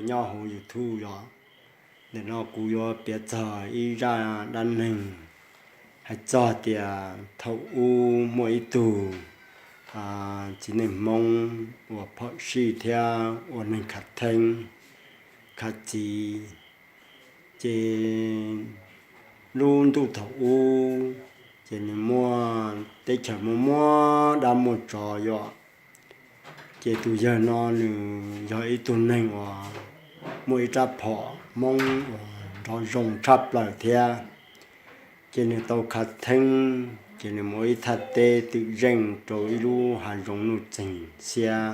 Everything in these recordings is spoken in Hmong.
nyob hauv YouTube os. Ntawm no kuv yuav piav txog ib zaj dab neeg hais txog tias thaum ub muaj ib tug txiv neej Hmoob uas phom sij thiab ua neeg khav theeb khav txiv. Ces lub ntuj thaum ub ces nws muaj teb chaws muaj muaj dab muaj tsov yom. Ces tus yawg no nws yog ib tug neeg uas muaj ib rab phom Hmoob uas nrov zoo tshaj plaws thiab. Ces nws tau khav theeb, ces nws mus ua ib thaj teb twm zeej rau ib lub hav zoov nuj txeeg xiab,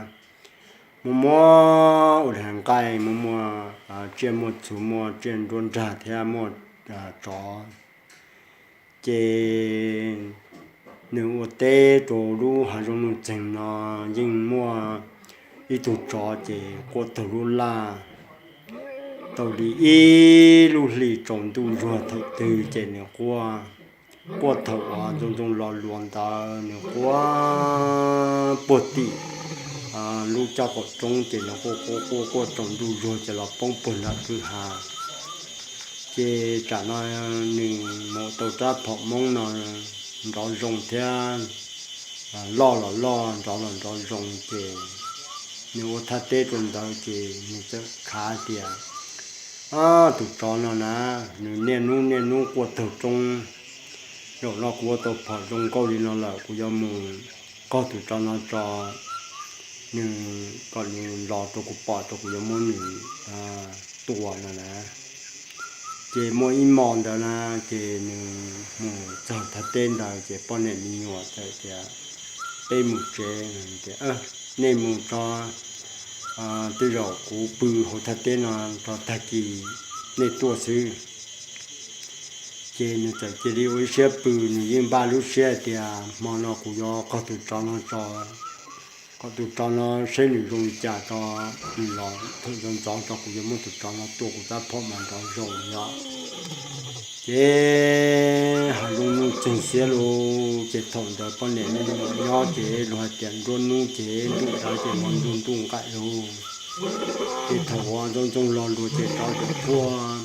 muaj muaj ua li hais nqaij, muaj muaj tsiaj muaj txhu, muaj tsiaj nruab nrag thiab muaj tsov. Ces nws ua teb rau lub hav zoov nuj txeeg no, yeej muaj ib tug tsov ces quaj taug lub laj tau li ib lub hlis tsaus ntuj zuag thaum twg ces nws quaj, quaj thaum uas ntxoov ntxoo lo luas ntawd nws quaj puag tim lub caj qaum roob ces nws quaj quaj quaj quaj tsaus ntuj zuag ces los poob puag nram kwj ha. Ces tsam no nws mus tau rab phom Hmoob no nrov zoo thiab, loj los loj, nrov los nrov zoo ces nws ua thaj teb rau ntawd ces nws txawm khav tias, Tus tsov no na, nws niaj hnub niaj hnub quaj taug roob. Zaum no kuv ua tau phom zoo nkauj li no lawm, kuv yuav mus qog tus tsov no tso, nws kom nws los rau kuv pom rau kuv yuav muab nws tua no na. Ces muaj ib hmos ntawd na, ces nws mus txog thaj teb ntawd ces poj niam me nyuam txawm tias, Peb mus tsev. Tias, Nej mus tso, tej zaum kuv pw hauv thaj teb no tso tag kis nej tuaj xwb. Ces nws txawm cia li ua ib siab pw, nws yeej npaj lub siab tias hmo no kuv yuav qog tus tsov no tso, kom tus tsov no seb nws zoo li cas tso, nws los thaum ntxov ntxov tso kuv yuav muab tus tsov no tua kuv rab phom mas nrov zoo yom. Ces hav zoov nuj txeeg xiab lug, ces thaum ntawd poj niam me nyuam nyob ces luag hais tias nruab hnub ces ntuj dawv ces hmo ntuj ntuj nqaim lug. Ces thaum uas ntxoov ntxoo lo luas ces tsov txawm quaj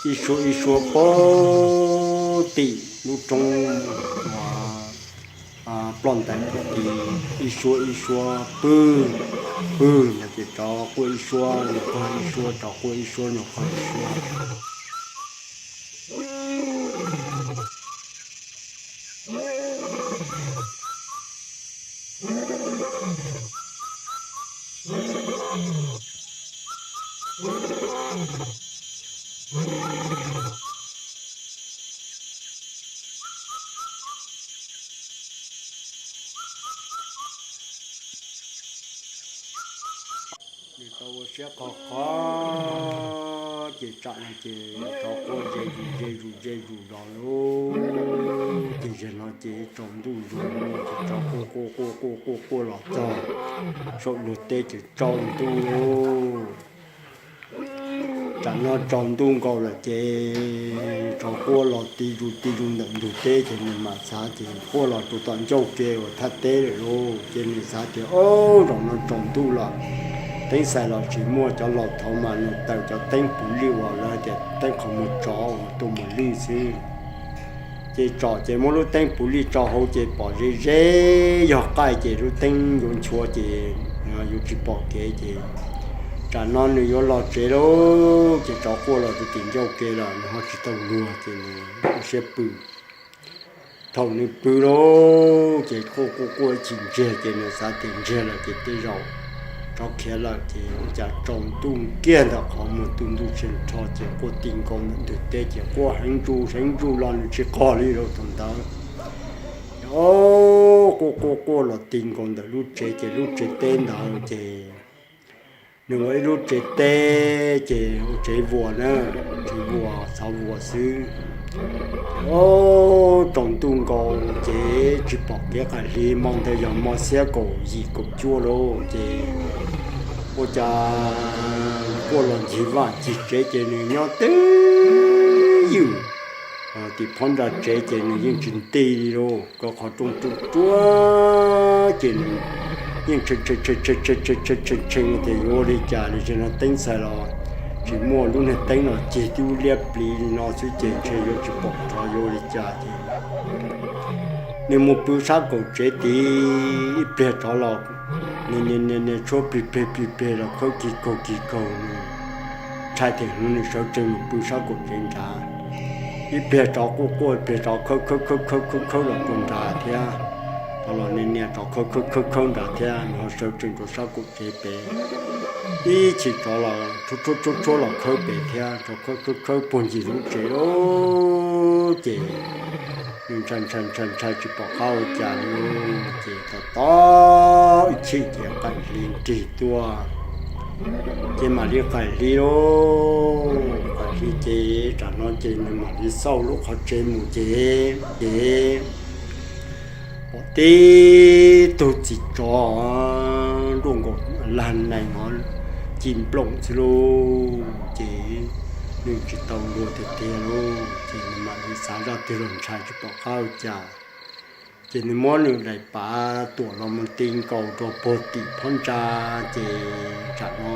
ib suab ib suab puag tim lub roob uas ploj ntais puag tim, ib suab ib suab pwg pwg no ces tsov quaj ib suab nyuam qhuav ib suab, tsov quaj ib suab nyuam qhuav ib suab. Nws tau ua siab qhov qhov ces tsam no ces tsov quaj ze zus ze zus ze zus los lauj. Ces zaum no ces tsaus ntuj zus lauj, ces tsov quaj quaj quaj quaj quaj quaj los txog saum luag teb ces tsaus ntuj lauj. Tsam no tsaus ntuj nkaus lawm ces tsov quaj los ti zus ti zus ntawm ntug teb ces nws mam xav ces quaj los rau tom ncauj ke uas thaj teb lawm lauj. Ces nws xav tias, Ob, zaum no tsaus ntuj lawm, teeb xais los tsis muaj, cov laus thaud mas nws taws cov teeb puv lij uas lawv hais tias teeb qhov muag tsov uas tuaj mus lwj xwb. Ces tsom ces muab lub teeb puv lij tso hauv ces pom ze ze, yog qaij ces lub teeb yuav nchuav ces yuav tsis pom kev ces tsam no nws yuav los tsev lauj. Ces tsov quaj los rau tim ncauj ke lawm, nws ho tsis tau luag ces nws ua siab pw. Thaum nws pw lauj, ces quaj quaj quaj ib chim ntsiag ces nws xav tias ntsiag lawm ces tej zaum tsov khiav lawm ces ua cas tsaus ntuj kiag ntawm qhov muag tu ntuj tsia nrho ces quaj ti nkaus ntawm ntug teb ces quaj heev zus heev zus los nws tsis qog li lauj thaum ntawd. Ces quaj quaj quaj los ti nkaus ntawm lub tsev ces lub tsev teb ntawd ces nws ua ib lub tsev teb ces ua tsev vuas na, tsev vuas xov vuas xwb. Ces ob, tsaus ntuj nkaus ces tsis pom kev qab hli, hmo ntawd yog hmo xiab kaum yim kaum cuaj lauj. Ces ua cas quaj los ncig vaj ncig tsev ces nws nyob twj ywm tim phab ntsa tsev ces nws yeej tsis nti li lauj, kaw qhov rooj ruaj ruaj ces nws yeej tshee tshee tshee tshee tshee tshee tshee tshee tias yuav ua li cas li, ces no teeb txhais los tsis muaj, lub niag teeb los cig tib lub liab pliv li no xwb ces ntshe yuav tsis pom tsov yuav ua li cas ces nws mus pw sab kaum tsev tid, ib pliag tsov los nias nias nias tshuab plig plig plig plig los khawb kig kaug kig kaug, ntshai thiaj hnub nws sawv tsees mus pw sab kaum tsev nrad. Ib pliag tsov quaj quaj, ib pliag tsov khawb khawb khawb khawb khawb khawb los rau nrad thiab, tsov los nias nias tsov khawb khawb khawb khawb nrad thiab, nws ho sawv tsees rau sab kaum tsev pem. Ib chim tsov los tshuab tshuab tshuab los khawb pem thiab, tsov khawb khawb khawb puag ncig lub tsev lawm ces nws ntshai ntshai ntshai ntshai tsis pom qab ua cas li, ces tos tos ib chim ces qaim hli nrig tuaj, ces mam li qaim hli lauj. Qaim hli ces tsam no ces nws mam li xauj lub qhov tsev mus ces, ces pom tib tug txiv tsov nruj nkaus lag nees os, ci nplooj xwb lauj. Ces nws tsis tau luag tiag tiag lauj, ces nws mam li xav zaj twg los ntshai tsis pom qab ua cas. Ces nws muab nws daim pav tuam los mus ti nkaus rau puag tim phab ntsa, ces tsam no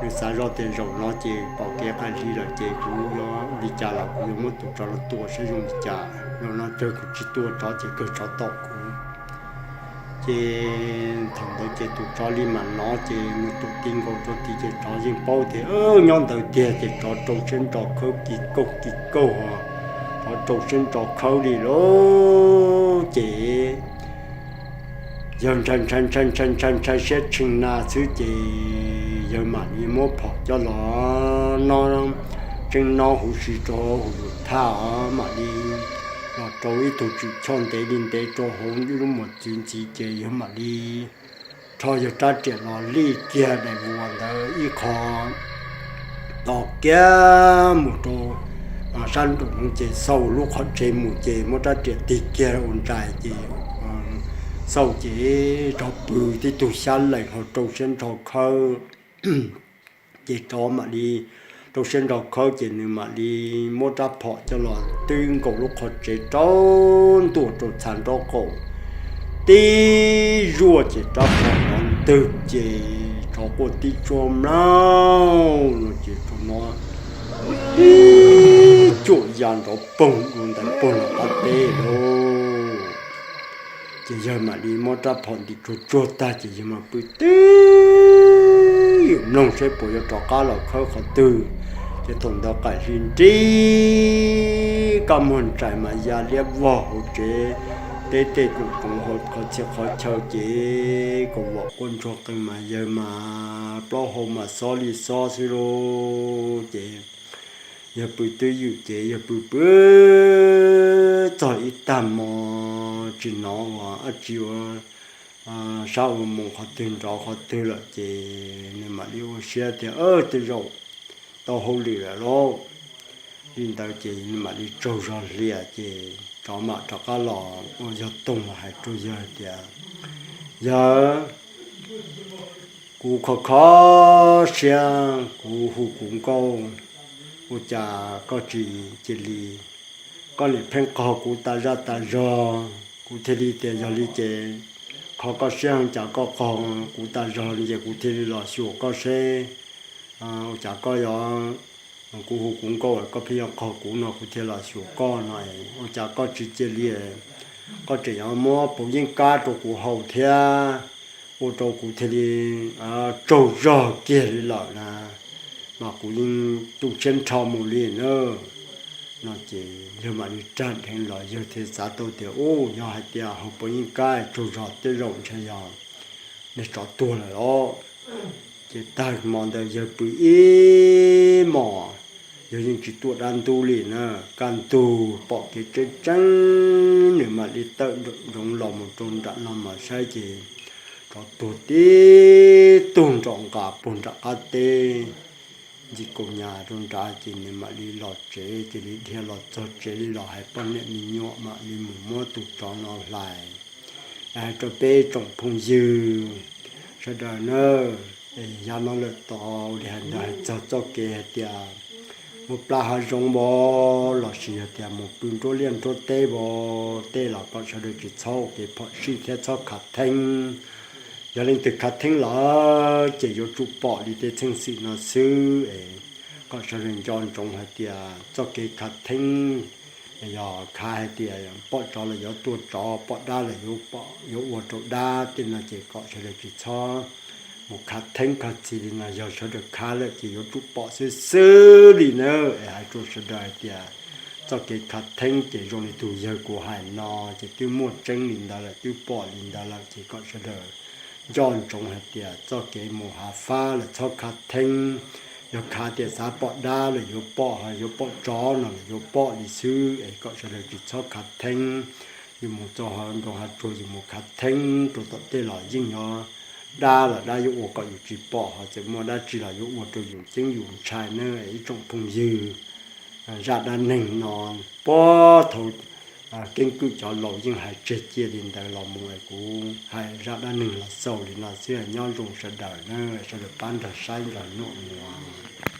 nws xav zoj tias zaum no ces pom kev qaim hli lawm ces kuv yuav ua li cas los kuv yuav muab tus tsov no tua saib zoo li cas, zaum no kawg kuv tsis tua tsov ces kawg tsov tom kuv. Ces thaum ntawd ces tus tsov li mam no ces nws tuam ti nkaus rau tid ces tsov yeej paub tias nyob ntawd tiag ces tsov rau siab ntso khawb kis kaug kis kaug, tsov rau siab ntso khawb li lauj. Ces yawg ntshai ntshai ntshai ntshai ntshai ntshai siab tshee na xwb ces yawg mam li muab phom coj los no, tseeb no huv si rau hauv lub thaj os, mam li los rau ib tug tswm choj ntev li ntev rau hauv ib lub mos txwv ntxiv ces yawg mam li rho yawg rab riam los lij kiag daim vuas ntawd ib qho to kiag mus rau sab nraum no ces xauj lub qhov tsev mus ces muab rab riam tig kiag ua ntsais ces xauj ces tsov pw tib tug xyab lees ho rau siab ntso khawb. Ces tsov mam li rau siab ntso khawb ces nws mam li muab rab phom coj los twb nkaus lub qhov tsev rau ntua rau txha nraub qaum tib zuaj ces rab phom nrov ntwg ces tsov quaj tib tsuab mlaug no ces rau no tib cuam ya nrov poog dua ntawm pog nram qab teb lauj. Ces yawg mam li muab rab phom ntim tsuag tsuag tag ces yawg mam pw twb ywm mloog saib puas yuav rov qab los khawb qhov twg. Ces thaum ntawd qaim hli nrig kab muag ntsais mas ya liab vog hauv tsev teb tej rum koov hauv qhov txhia qhov chaw ces kaum vom quaj ntsuag qees mas yawg mas plaub hau mas xob li xob xwb lauj. Ces yawg pw twb ywm ces yawg pw pw txog ib tag hmo tsis hnov ua dab tsi ua sab ua moos qhov twg nrov qhov twg lawm ces nws mam li ua siab tias tej zaum tau hauj lwm lawm lauj. Li ntawd ces nws mam li tsaug zog hlias ces tsov mam rov qab los ua yog toog los hais rau yawg tias, yawg, kuv kho kho siab kuv hu kuv nkauj, ua cas koj tsis cia li, koj niam pheej qaug kuv tas zaj tas zog, kuv thiaj li tias yog li ces kho koj siab, cas koj qaug kuv tas zog li ces kuv thiaj li los xyuas koj seb ua cas koj yuav, kuv hu kuv nkauj koj pheej yuav qaug kuv no kuv thiaj los xyuas koj no, ua cas koj tsis cia li, koj tseem yuav muab puv yeeb kab rau kuv haus thiab, ua rau kuv thiaj li tsaug zog kiag li lawm na, mas kuv yeej tu siab nrho mus li na. No ces yawg mam li rag dheev los yawg thiaj xav tau tias, u, yog hais tias haus puv yeeb kab tsaug zog tej zaum ntshe yog niag tsov tuag lawm los. Ces tag hmo ntawd yawg pw ib hmos, yawg yeej tsis tuaj dab ntub li na. Kaj ntug pom kev tseeb tseeb, nws mam li tawm nroos los mus rau nram no mas saib ces tsov tuag tib tug nrom nqa puag nram qab teb ntxim kaus nyas rau nrad ces nws mam li los tsev, cia li dhia los txog tsev li los hais poj niam me nyuam mam li mus muab tus tsov no hlais. Hais rau peb tsoom phooj ywg sawv daws na, yav no lawm tod li hais ntawd hais txog txoj kev hais tias mus plas hav zoov vos lossis yog tias mus pw nruab liaj nruab teb vos tej los kom sawv daws tsis txhob ua kev phom sij thiab txhob khav theeb. Yog leej twg khav theeb lawm ces yuav tsum pom li tej txheej xwm no xwb es kom sawv daws nco ntsoov hais tias txoj kev khav theeb yog khav hais tias pom tsov los yuav tua tsov, pom dab los yuav ua rau dab tej no ces kom sawv daws tsis txhob mus khav theeb khav txiv li no. Yog sawv daws khav lawm ces yuav tsum pom xwb xwb li na. Es hais rau sawv daws hais tias txoj kev khav theeb ces zoo li tus yawg kuv hais no ces twb muaj tseeb li ntawd lawm, twb pom li ntawd lawm ces kom sawv daws nco ntsoov hais tias txoj kev mus hav fab los txhob khav theeb. Yog khav tias xav pom dab los yuav pom, ho yuav pom tsov no los yuav pom li xwb es kom sawv daws tsis txhob khav theeb. Yus mus txog hav nroog hav tsuag yus mus khav theeb rau tom tej los yeej yog dab los dab yuav ua kom yus tsis pom, ho txawm muaj dab tsi los yuav ua rau yus ceeb yus ntshai na ib tsoom phooj ywg. Zaj dab neeg no puag thaum keeb kwm cov laus yeej hais tseg cia li ntawd los mus es kuv hais zaj dab neeg los xaus li no xwb, nyob zoo sawv daws na, sawv daws pab nrog saib nrog nyob mus.